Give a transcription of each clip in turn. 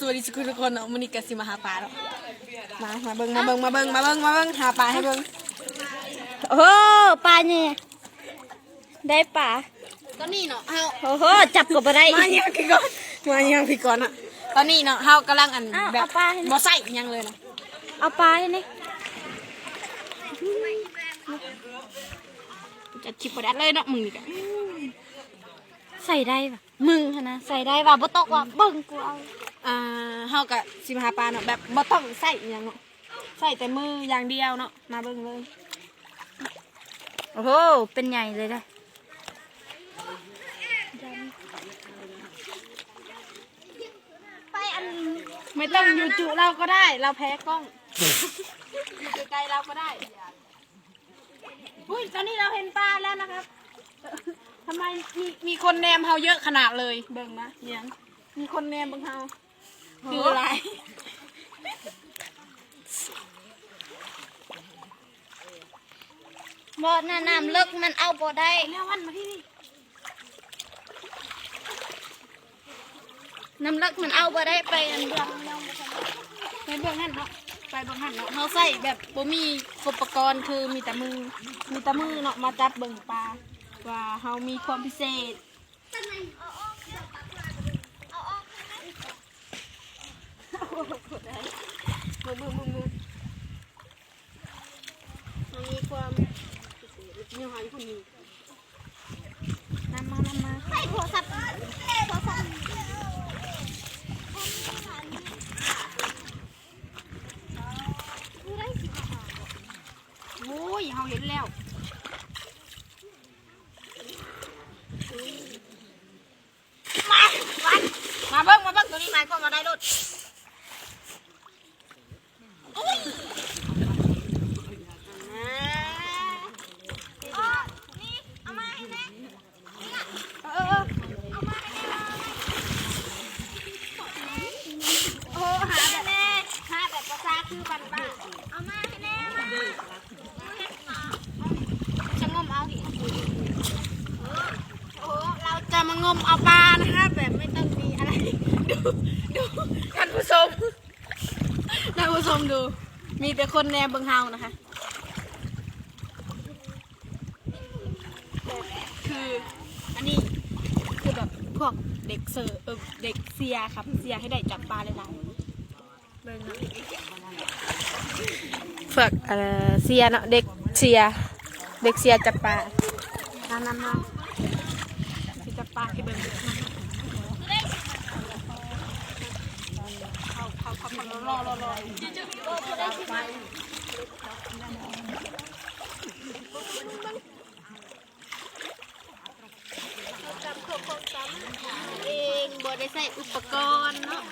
ສະບາຍດີທຸກຄົນເນາະ ມື້ນີ້ກະຊິມາຫາປາເນາະ ມາ ມາເບິ່ງ ມາເບິ່ງ ມາເບິ່ງ ມາເບິ່ງ ມາເບິ່ງ ຫາປາໃຫ້ເບິ່ງ ໂອ້ ປາໃຫຍ່ ໄດ້ປາ ຕອນນີ້ເນາະ ເຮົາ ໂອ້ໂຫ ຈັບກໍບໍ່ໄດ້ ມາຫຍັງຄືກ່ອນ ມາຫຍັງຄືກ່ອນນະ ຕອນນີ້ເນາະ ເຮົາກຳລັງ ອັນ ເອົາ ແບບ ເອົາປາໃຫ້ ບໍ່ໃຊ້ອີ່ຫຍັງເລີຍນະ ເອົາປາໃຫ້ແດ່ ຈັດຄລິບບໍ່ໄດ້ເລີຍເນາະ ມຶງນີ້ກະ ໃສ່ໄດ້ຫວາ ມຶງຫັ້ນນະ ໃສ່ໄດ້ຫວາ ບໍ່ຕົກຫວາ ເບິ່ງກູເອົາ ອ່າ ເຮົາກະຊິມາຫາປາເນາະ ແບບບໍ່ຕ້ອງໃຊ້ອີ່ຫຍັງເນາະ ໃຊ້ແຕ່ມືຢ່າງດຽວເນາະ ມາເບິ່ງເລີຍ ໂອ້ໂຫ ເປັນໃຫຍ່ເລີຍເດ້ ໄປອັນ ໄມ່ຕ້ອງຢູ່ຈຸລາວກໍໄດ້ ລາວແພ້ກ້ອງ ຢູ່ໄກໆລາວກໍໄດ້. ອຸ້ຍ ຕອນນີ້ເຮົາເຫັນປາແລ້ວນະຄັບ ທຳໄມມີ ມີຄົນແນມເຮົາເຍອະຂະໜາດເລີຍ ເບິ່ງນະ ມີຫຍັງ ມີຄົນແນມເບິ່ງເຮົາ ຄືຫຼາຍ ບໍ່ນະ ນ້ຳເລິກມັນເອົາບໍ່ໄດ້ ແນວມັນມາທີ່ນີ້ ນ້ຳເລິກມັນເອົາບໍ່ໄດ້ ໄປອັນ ໄປເບື້ອງຫັ້ນເນາະ ໄປເບື້ອງຫັ້ນເນາະ ເຮົາໃຊ້ແບບບໍ່ມີອຸປະກອນ ຄືມີແຕ່ມື ມີແຕ່ມືເນາະ ມາຈັບເບິ່ງປາ ວ່າເຮົາມີຄວາມພິເສດ ເບິ່ງໆໆໆ ມັນມີຄວາມພິເສດ ມີຫອຍຜູ້ນີ້ ນຳມາ ນຳມາ ໃສ່ໂທລະສັບ ໂທລະສັບ ໂອ້ຍ ເຮົາເຫັນແລ້ວ ມາ ມາເບິ່ງ ມາເບິ່ງ ໂຕນີ້ໝາຍຄວາມວ່າໄດ້ໂລດ ເອີ ເອີ ເອີ ໂອ້ ຫາແບບ ຫາແບບພາສາຄືບ້ານໆ ເອົາມາໃຫ້ແນ່ ຈະງົມເອົາ ໂອ້ ເຮົາຈະມາງົມເອົາປານະຄະ ແບບໄມ່ຕ້ອງມີອະໄລ ດູ ດູ ທ່ານຜູ້ຊົມ ທ່ານຜູ້ຊົມດູ ມີແຕ່ຄົນແນມເບິ່ງເຮົານະຄະ ຄືອັນນີ້ ຄືແບບພວກເດັກເຊີ ເອີ ເດັກເຊຍຄັບ ເຊຍໃຫ້ໄດ້ຈັບປາຫຼາຍໆ ເບິ່ງເນາະ ພວກ ເອີ ເຊຍເນາະ ເດັກເຊຍ ເດັກເຊຍຈັບປາ ມາ ມາ ມາ ຊິຈັບປາໃຫ້ເບິ່ງ ເຂົ້າ ເຂົ້າ ເຂົ້າ ເຂົ້າ ລໍ ລໍ ລໍ ລໍ ເຮົາຈັບເພື່ອຄວາມສາມາດເອງ ບໍ່ໄດ້ໃຊ້ອຸປະກອນເນາະ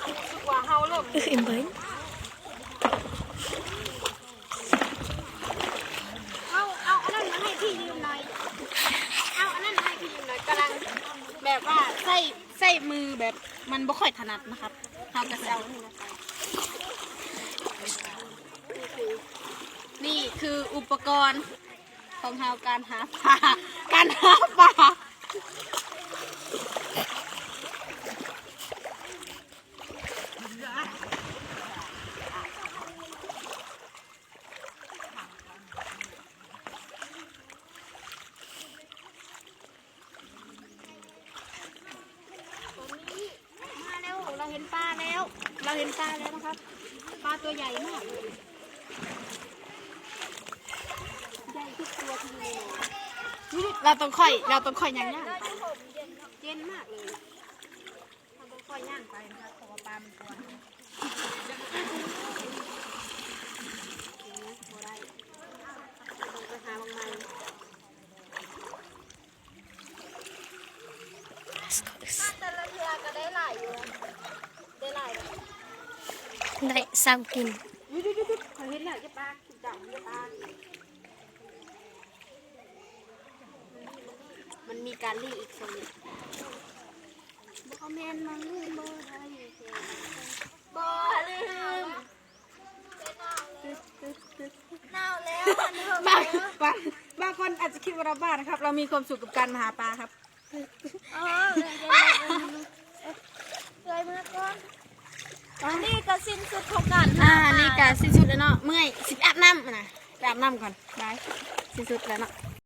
ຮູ້ສຶກວ່າເຮົາເລີ່ມ ເອົາ ເອົາອັນນັ້ນມາໃຫ້ພີ່ຢືມໜ່ອຍ ເອົາອັນນັ້ນມາໃຫ້ພີ່ຢືມໜ່ອຍ ກຳລັງແບບວ່າໃຊ້ ໃຊ້ມືແບບມັນບໍ່ຄ່ອຍຖະໜັດນະຄັບ ເຮົາກະຊິເອົາອັນນີ້ມາໃສ່ ນີ້ຄື ນີ້ຄືອຸປະກອນຂອງເຮົາ ການຫາປາ ການຫາປາ. ມາແລ້ວ ເຮົາເຫັນປາແລ້ວ ເຮົາເຫັນປາແລ້ວນະຄັບ ປາຕົວໃຫຍ່ມາກ ໃຫຍ່ທຸກຕົວທີ່ຢູ່ໃນນ້ຳ ເຮົາຕ້ອງຄ່ອຍ ເຮົາຕ້ອງຄ່ອຍຍ່າງໆ ເຢັນມາກເລີຍ. ເຮົາບໍ່ຄ່ອຍຍ່າງໄປນະ ເພາະວ່າປາມັນກວນ ບໍ່ໄດ້ ຕ້ອງໄປຫາໝ່ອງໃໝ່ ມາແຕ່ລະເທື່ອກະໄດ້ຫຼາຍຢູ່ ໄດ້ຫຼາຍ ໄດ້ເຊົາກິນ ເຂົາເຫັນແລ້ວ ຢ່າປາກ ເຈົ້າຢ່າປາກ. ມັນມີກາລີອີກໂຊນ ບໍ່ແມ່ນມັນລືມບໍ່ໄດ້ ບໍ່ລືມ ຕຶບ ຕຶບ ບາງບາງບາງຄົນອາດຈະຄິດວ່າເຮົາບ້ານະຄັບ ເຮົາມີຄວາມສຸກກັບການມາຫາປາຄັບ. ເອີ ເອື້ອຍເມື່ອກ່ອນ. ອັນນີ້ກໍສິ້ນສຸດຂອງການຫາ ອ່າ ປາ ນີ້ກໍສິ້ນສຸດແລ້ວເນາະ ເມື່ອຍ ຊິໄປອາບນ້ຳນະ ໄປອາບນ້ຳກ່ອນ ບາຍ ສິ້ນສຸດແລ້ວເນາະ.